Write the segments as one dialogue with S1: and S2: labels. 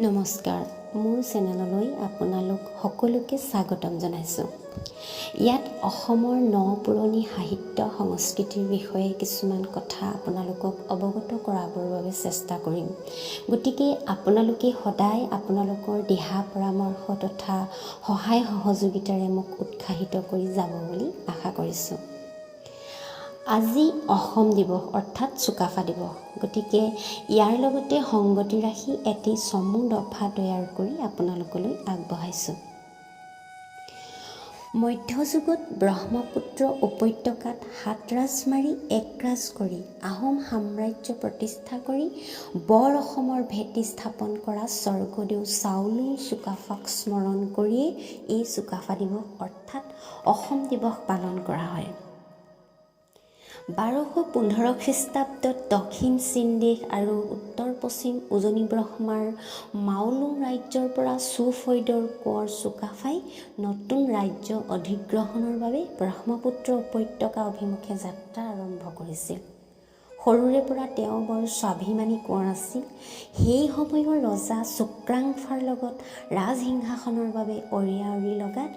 S1: নমস্কাৰ, মোৰ চেনেললৈ আপোনালোক সকলোকে স্বাগতম জনাইছোঁ। ইয়াত অসমৰ ন পুৰণি সাহিত্য সংস্কৃতিৰ বিষয়ে কিছুমান কথা আপোনালোকক অৱগত কৰাবৰ বাবে চেষ্টা কৰিম। গতিকে আপোনালোকে সদায় আপোনালোকৰ দিহা পৰামৰ্শ তথা সহায় সহযোগিতাৰে মোক উৎসাহিত কৰি যাব বুলি আশা কৰিছোঁ। আজি অসম দিৱস, অৰ্থাৎ চুকাফা দিৱস। গতিকে ইয়াৰ লগতে সংগতি ৰাখি এটি চমু দফা তৈয়াৰ কৰি আপোনালোকলৈ আগবঢ়াইছোঁ। মধ্যযুগত ব্ৰহ্মপুত্ৰ উপত্যকাত সাত ৰাজ মাৰি এক ৰাজ কৰি আহোম সাম্ৰাজ্য প্ৰতিষ্ঠা কৰি বৰ অসমৰ ভেটি স্থাপন কৰা স্বৰ্গদেউ চাওলুং চুকাফাক স্মৰণ কৰিয়েই এই চুকাফা দিৱস, অৰ্থাৎ অসম দিৱস পালন কৰা হয়। 1215 খ্ৰীষ্টাব্দত দক্ষিণ চীনদেশ আৰু উত্তৰ পশ্চিম উজনি ব্ৰহ্মাৰ মাওলুং ৰাজ্যৰ পৰা চু-ফৈদৰ কোঁৱৰ চুকাফাই নতুন ৰাজ্য অধিগ্ৰহণৰ বাবে ব্ৰহ্মপুত্ৰ উপত্যকা অভিমুখে যাত্ৰা আৰম্ভ কৰিছিল। সৰুৰে পৰা তেওঁ বৰ স্বাভিমানী কোঁৱৰ আছিল। সেই সময়ৰ ৰজা চুক্ৰাংফাৰ লগত ৰাজসিংহাসনৰ বাবে অৰিয়াঅৰি লগাত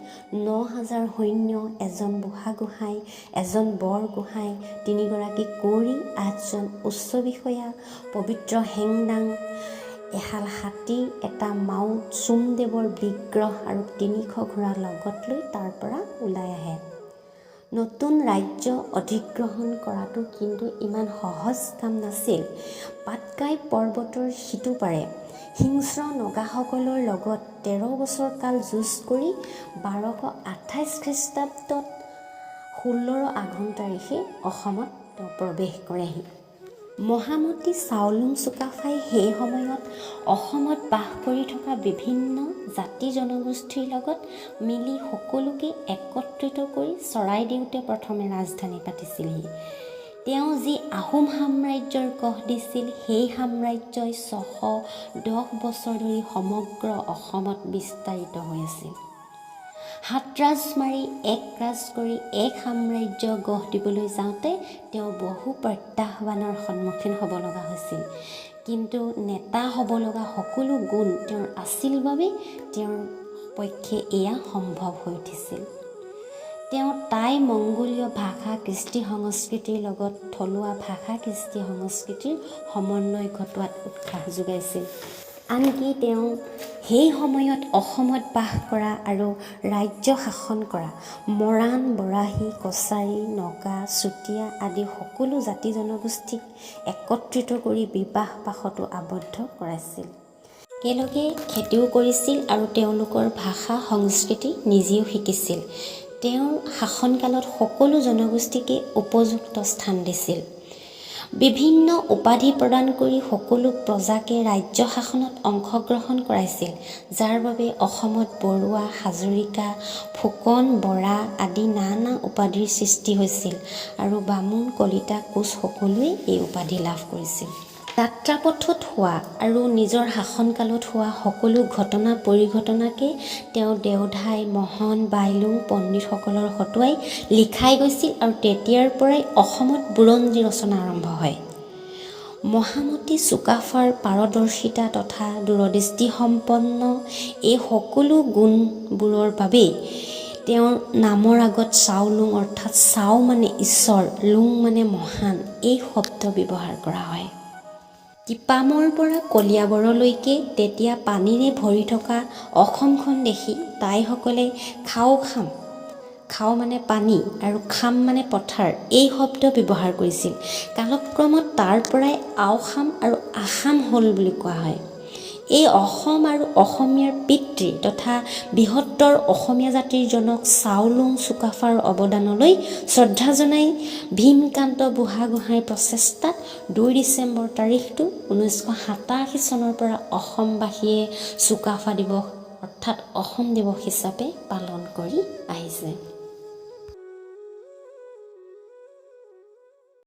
S1: 9000 সৈন্য, এজন বুঢ়াগোহাঁই, এজন বৰগোহাঁই, তিনিগৰাকী কুঁৱৰী, আঠজন উচ্চ বিষয়া, পবিত্ৰ হেংদাং, এহাল হাতী, এটা মাউত, চোমদেৱৰ বিগ্ৰহ আৰু 300 ঘোঁৰা লগত লৈ তাৰ পৰা ওলাই আহে। নতুন ৰাজ্য অধিগ্ৰহণ কৰাটো কিন্তু ইমান সহজ কাম নাছিল। পাটকাই পৰ্বতৰ সিটো পাৰে হিংস্ৰ নগাসকলৰ লগত 13 বছৰ কাল যুঁজ কৰি 1228 খ্ৰীষ্টাব্দত 16 আঘোণ তাৰিখে অসমত তেওঁ প্ৰৱেশ কৰেহি। মহামতী চাওলুং চুকাফাই সেই সময়ত অসমত বাস কৰি থকা বিভিন্ন জাতি জনগোষ্ঠীৰ লগত মিলি সকলোকে একত্ৰিত কৰি চৰাইদেউতে প্ৰথমে ৰাজধানী পাতিছিলহি। তেওঁ যি আহোম সাম্ৰাজ্যৰ গঢ় দিছিল, সেই সাম্ৰাজ্যই 610 বছৰ ধৰি সমগ্ৰ অসমত বিস্তাৰিত হৈ আছিল। সাত ৰাজ মাৰি এক ৰাজ কৰি এক সাম্ৰাজ্য গঢ় দিবলৈ যাওঁতে তেওঁ বহু প্ৰত্যাহ্বানৰ সন্মুখীন হ'ব লগা হৈছিল। কিন্তু নেতা হ'ব লগা সকলো গুণ তেওঁৰ আছিল বাবে তেওঁৰ পক্ষে এয়া সম্ভৱ হৈ উঠিছিল। তেওঁ টাই মংগোলীয় ভাষা কৃষ্টি সংস্কৃতিৰ লগত থলুৱা ভাষা কৃষ্টি সংস্কৃতিৰ সমন্বয় ঘটোৱাত উৎসাহ যোগাইছিল। আনকি তেওঁ সেই সময়ত অসমত বাস কৰা আৰু ৰাজ্য শাসন কৰা মৰাণ, বৰাহী, কছাৰী, নগা, চুতীয়া আদি সকলো জাতি জনগোষ্ঠীক একত্ৰিত কৰি বিবাহ পাশতো আবদ্ধ কৰাইছিল। একেলগে খেতিও কৰিছিল আৰু তেওঁলোকৰ ভাষা সংস্কৃতি নিজেও শিকিছিল। তেওঁৰ শাসনকালত সকলো জনগোষ্ঠীকে উপযুক্ত স্থান দিছিল। বিভিন্ন উপাধি প্ৰদান কৰি সকলো প্ৰজাকে ৰাজ্য শাসনত অংশগ্ৰহণ কৰাইছিল, যাৰ বাবে অসমত বৰুৱা, হাজৰিকা, ফুকন, বৰা আদি নানা উপাধিৰ সৃষ্টি হৈছিল আৰু বামুণ, কলিতা, কোচ সকলোৱে এই উপাধি লাভ কৰিছিল। যাত্ৰাপথত হোৱা আৰু নিজৰ শাসনকালত হোৱা সকলো ঘটনা পৰিঘটনাকে তেওঁ দেওধাই, মহন, বাইলুং পণ্ডিতসকলৰ হতুৱাই লিখাই গৈছিল আৰু তেতিয়াৰ পৰাই অসমত বুৰঞ্জী ৰচনা আৰম্ভ হয়। মহামতী চুকাফাৰ পাৰদৰ্শিতা তথা দূৰদৃষ্টিসম্পন্ন এই সকলো গুণবোৰৰ বাবেই তেওঁৰ নামৰ আগত চাওলুং, অৰ্থাৎ চাও মানে ঈশ্বৰ, লুং মানে মহান, এই শব্দ ব্যৱহাৰ কৰা হয়। টিপামৰ পৰা কলিয়াবৰলৈকে তেতিয়া পানীৰে ভৰি থকা অসমখন দেখি টাইসকলে খাও খাম, খাও মানে পানী আৰু খাম মানে পথাৰ, এই শব্দ ব্যৱহাৰ কৰিছিল। কালক্ৰমত তাৰ পৰাই আওখাম আৰু আসাম হ'ল বুলি কোৱা হয়। এই অসম আৰু অসমীয়াৰ পিতৃ তথা বৃহত্তৰ অসমীয়া জাতিৰ জনক চাওলুং চুকাফাৰ অৱদানলৈ শ্ৰদ্ধা জনাই ভীমকান্ত বুঢ়াগোহাঁইৰ প্ৰচেষ্টাত 2 ডিচেম্বৰ তাৰিখটো 1987 চনৰ পৰা অসমবাসীয়ে চুকাফা দিৱস, অৰ্থাৎ অসম দিৱস হিচাপে পালন কৰি আহিছে।